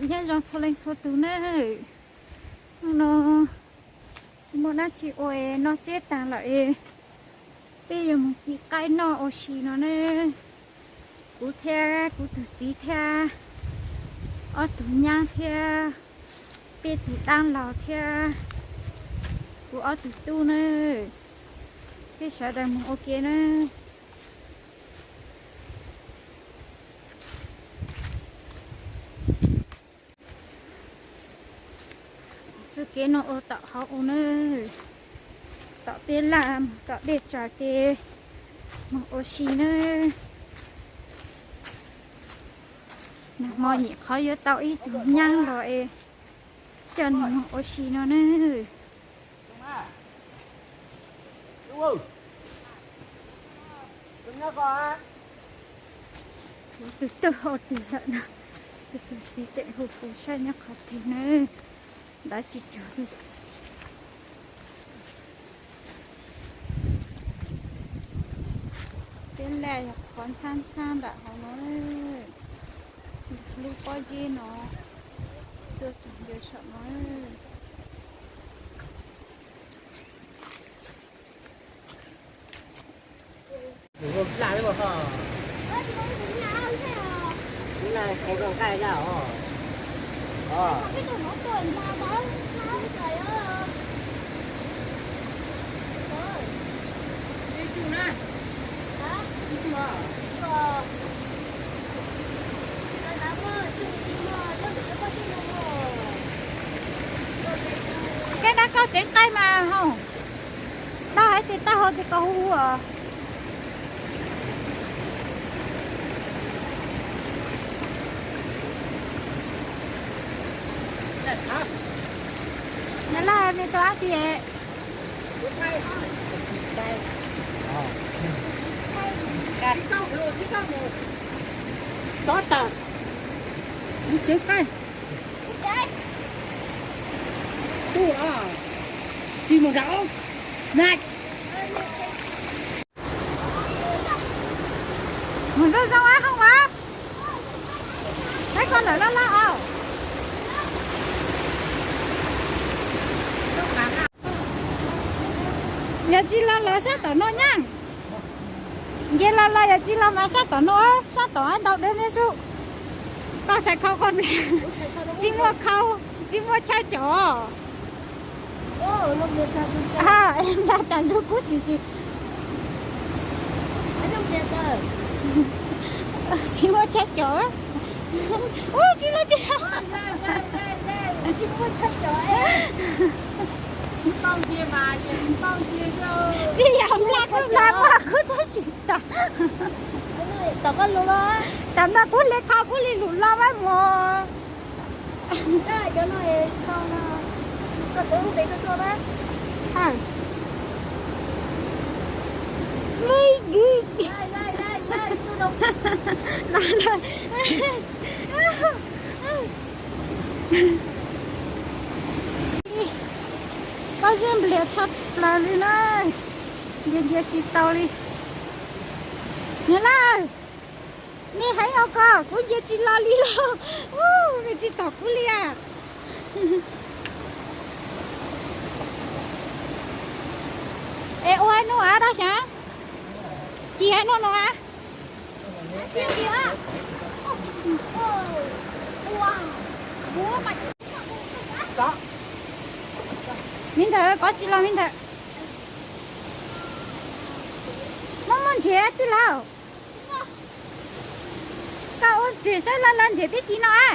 Nyob zoo txhua leej txhua tus nawb. Hnub no tsis muaj dab tsi ua es noj tsiab tag lawm es peb yuav mus ci qaib noj ua si no nawb. Kuv thiab kuv tus txiv thiab ob tug nyab thiab peb tus dab laug thiab kuv ob tug tub nawb. Peb sawv daws mus ua ke nawb. Txoj kev no ua tom hauv ub nawb, tom peb laj mus tom dej tsaws kev mus ua si nawb. Nag hmo nyuam qhuav yuav tau ib tug nyab los es coj nws mus ua si no nawb. Tus tub ua twg lawm no, tus txiv tseem hu kuv saib nyob qhov twg nawb, ntawd tsis tsuag li. Peb laj yog qhov ntxhab ntxhab nram hauv no, lub pob zeb no tuaj txog ntua saum no. Koj dab koj tsev qaib mas hau, dab hais tias tau hau tias koj hu os. Nyob laj me tus dab tsi? Tov tas, tsev qaib. Tub, tsis mus nram ub na. Mus zoo zoo ab hoob as. Saib koj lawm loj loj os. Yog tsis los los sab tom no nyab. Nce los los yog tsis los mas sab tom no, sab tom ntau dawb me sub. Koj txhais khau koj, tsis muaj khau, tsis muaj chaw cov. Nplas tas zug kub sim sim. Tsis muaj chaw cov. Ub, tsis los tsis los. Tsis yog nplas kub nplas muaj kub tab sis tas. Tom koj lus los, tam no kuv li khau kuv li lus los mas mog. Pob zeb nplias tshaj plaws li na, nce nce tsis tau li. Niam lawm, nej heev ua koj kuv nce tsis los li lauj, nej tsis tom kuv li as. Es ua hais no as dab xyov, ci hais no no as. Me ntawd kov tsis los me ntawd. Muaj muaj ntshiab tij laug. Koj ua ntshiab saib laj laj ntshiab tib ci no a.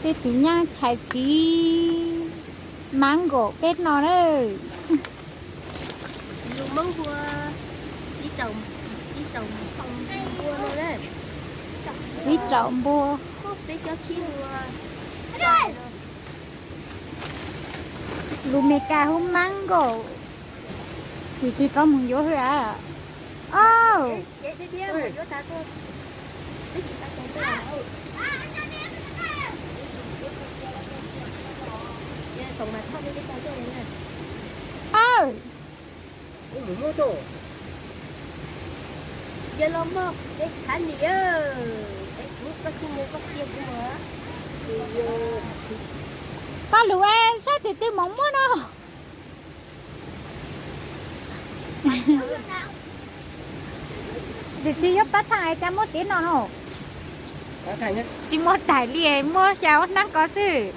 Peb tus nyab chais txiv mango peb no na. Txiv raum npua. Lus Meskas hu mango. Tus twg rov mus yuav hwj a? Au. Aw. Paj lug es saib tus twg mam muab no. Tus txiv yuav pab thaij es cas muab tib no no. Tsis muab daim li, muab xya ob hnab ko xwb.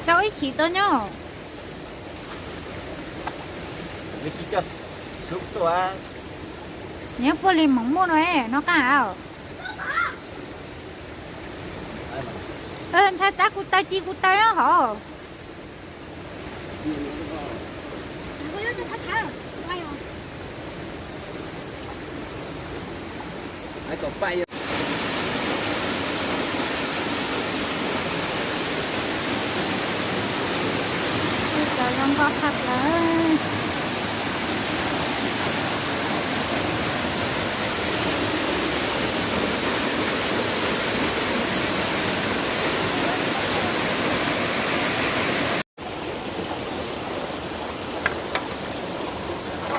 Rau ib chim tau nyob. Nyob puag li mam muab no, no qab. Ntshai txav kuv taw ci kuv taw nyob hov. Cov zoo nkauj tshaj plaws.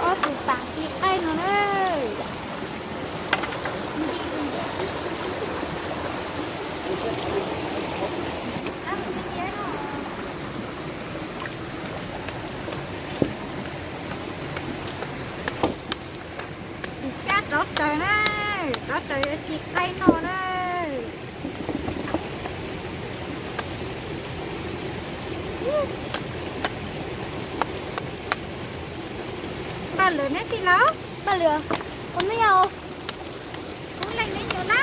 Ob tug pam ci qaib no na. Tus kab rov taws na, rov taws ci qaib no na. Npaj lwm neb tij laug? Npaj lwm, ua me nyuam, kuv leej me nyuam na.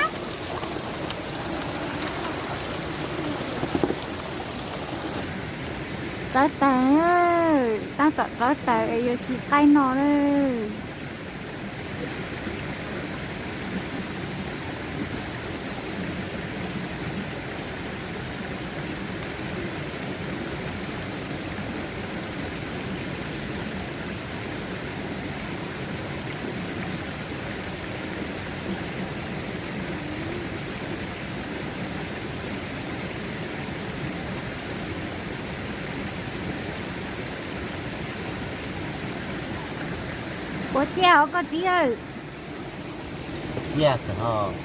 Rov taws, tab tom rov taws es yuav ci qaib no na. Puas ciaj os koj txiv aw? Ciaj kawg os.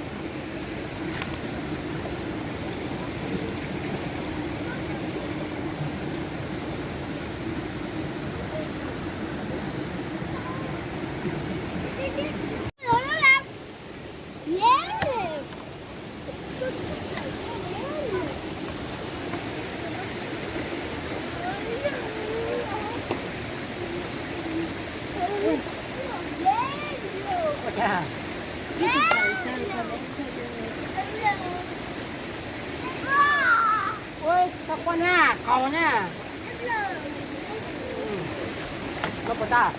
Ua, tau quaj na, qaug na. Koj puas tau?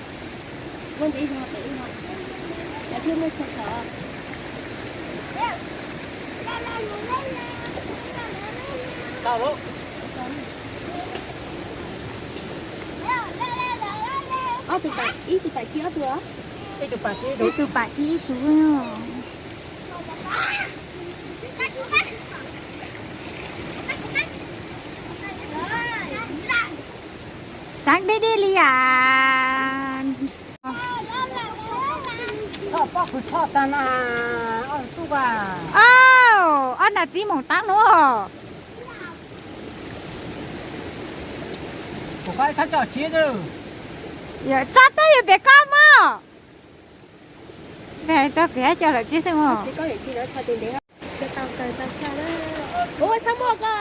Tau lawm. Ob tug pam, ib tug pam ci ob tug os. Ib tug pam ci ib tug. Ib tug pam ci ib tug. Txav dib dib li yam. Ob, ob nas txiv moos tav nuav. Tsa teb yog pem koj mog. Peb hais tso kwv hab coj lawm tsiab tej mus. Ua txhob muaj ko.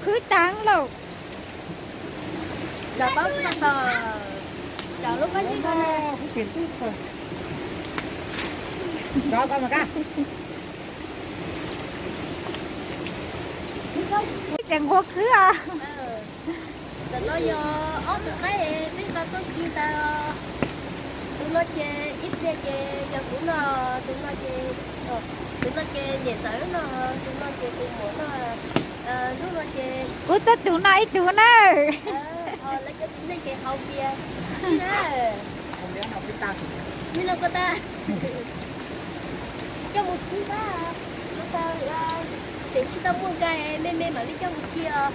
Khwv taag lawm. Tseem nquag khwb os. Ntawm no yog ob tug qaib peb nqa tuaj ci ntag. Tus no ces ib pliag ces yog kuv noj, tus no ces, tus no ces niam ntxawm noj, tus no ces tus muam noj, hnub no ces kuv tuaj tus noj ib tug na. Lawv cov txiv neej ces haus tias na, coj mus khwb pab, tseem tsis tau muaj nqaij, me me mam li coj mus cia os.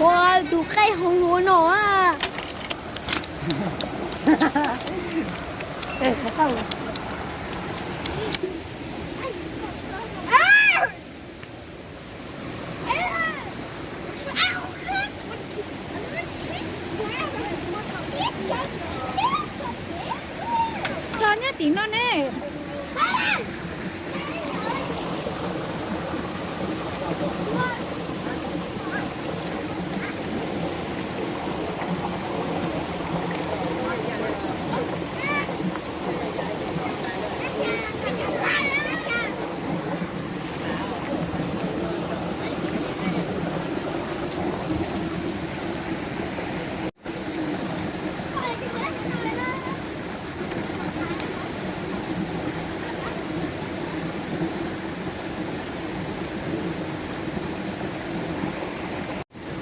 Ua tus qaib hau lua no a. Los nyob tim no ne.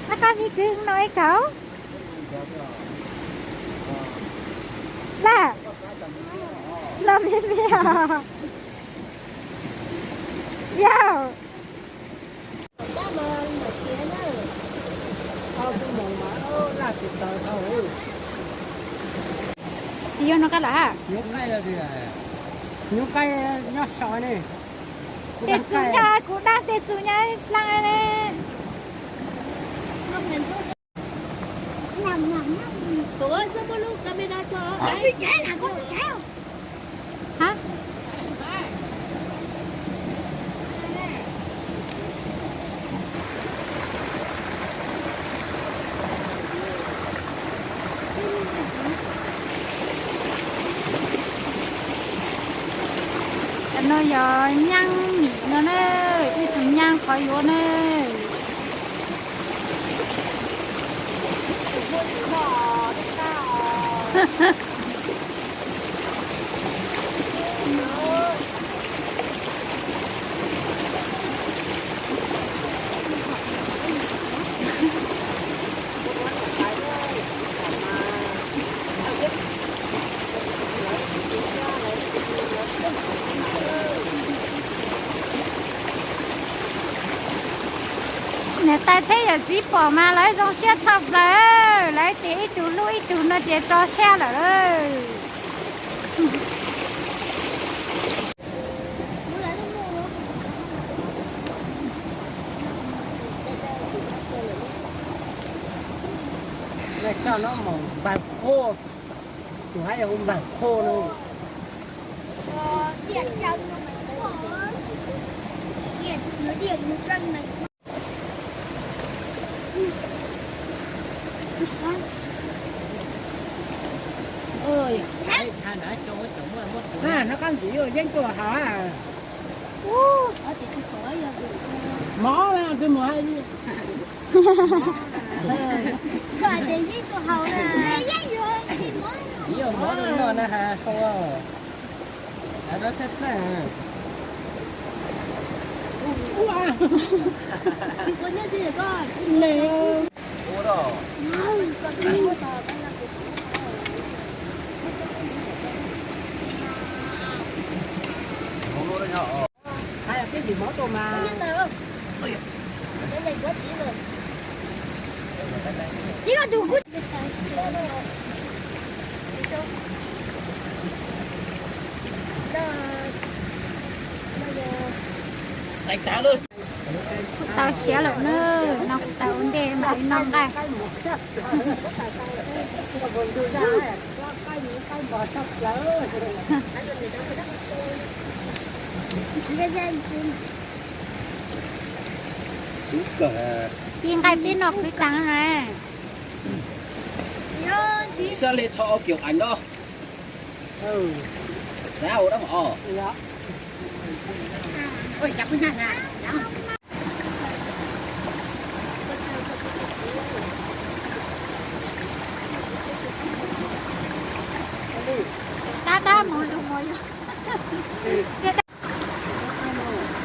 Ab, qab me kwv no ib kauv. Laj, los me me os. Yog. Yog no qab lawm ha. Nyuj qaij nyob so ne. Tej txus nyab, kuv dab tej txus nyab dlaab ne. Cov no yog nyaab mim no na, ib tug nyaab qhov yuav na. Niam tais thiab yawm txiv pom mas lawv zoo siab tshaj plaws, lawv tias ib tug hlub ib tug no ces tso siab lawm. Coj no mus npawg Qhua, tus hais yog hu npawg Qhua no. Nab, nab qab ntxiv yeeb tuaj haus. Mov twb mus hais li. Koj hais tias yeeb tuaj haus na. Yeeb yuav mov rau noj na has hau. Hav rov tshaj plaws. Kuv tau siav lawm na, no kuv tau ua ntej mam li noj nqaij. Ci nqaij peb noj peb tag na. Sab le txho au kiaum aim no. Sab ua dab os. Tab tab mus lug mus yog.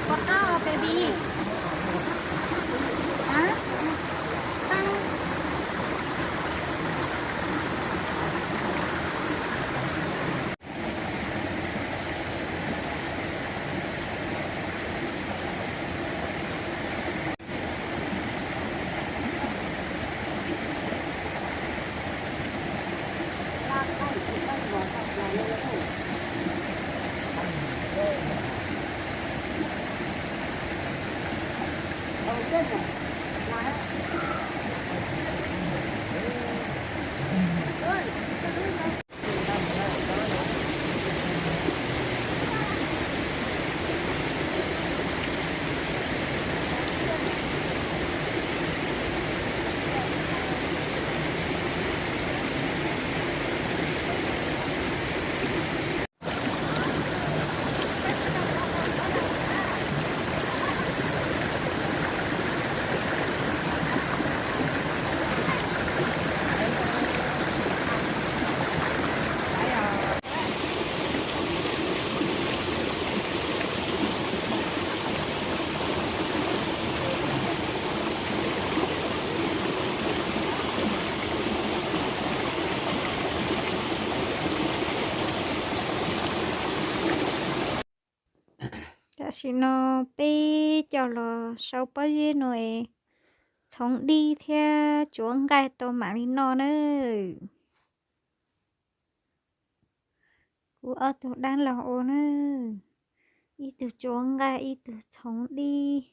Ua qab baby. Tam sim no peb coj los sau pob zeb no es txhoov dib thiab tsuav nqaij tau mam li noj na. Kuv ob tug dab laug ua na, ib tug tsuav nqaij ib tug txhoov dib.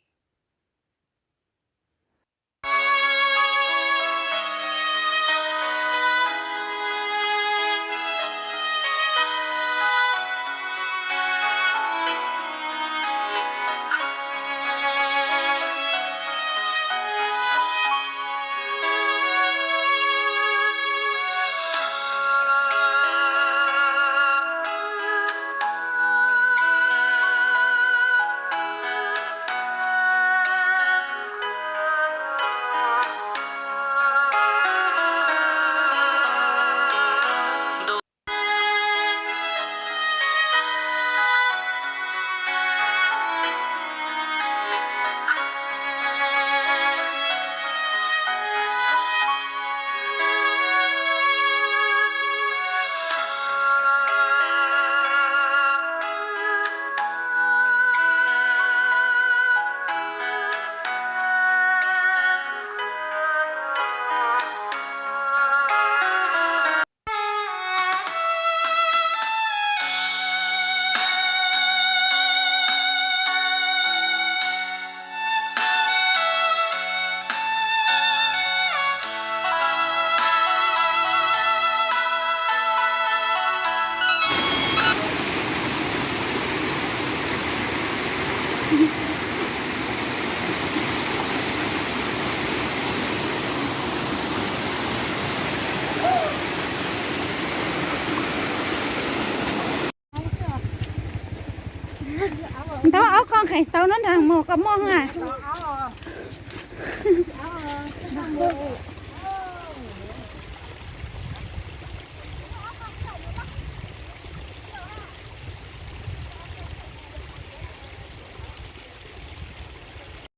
Ntaus aub koj nqes tau no nrag mog, koj mob a.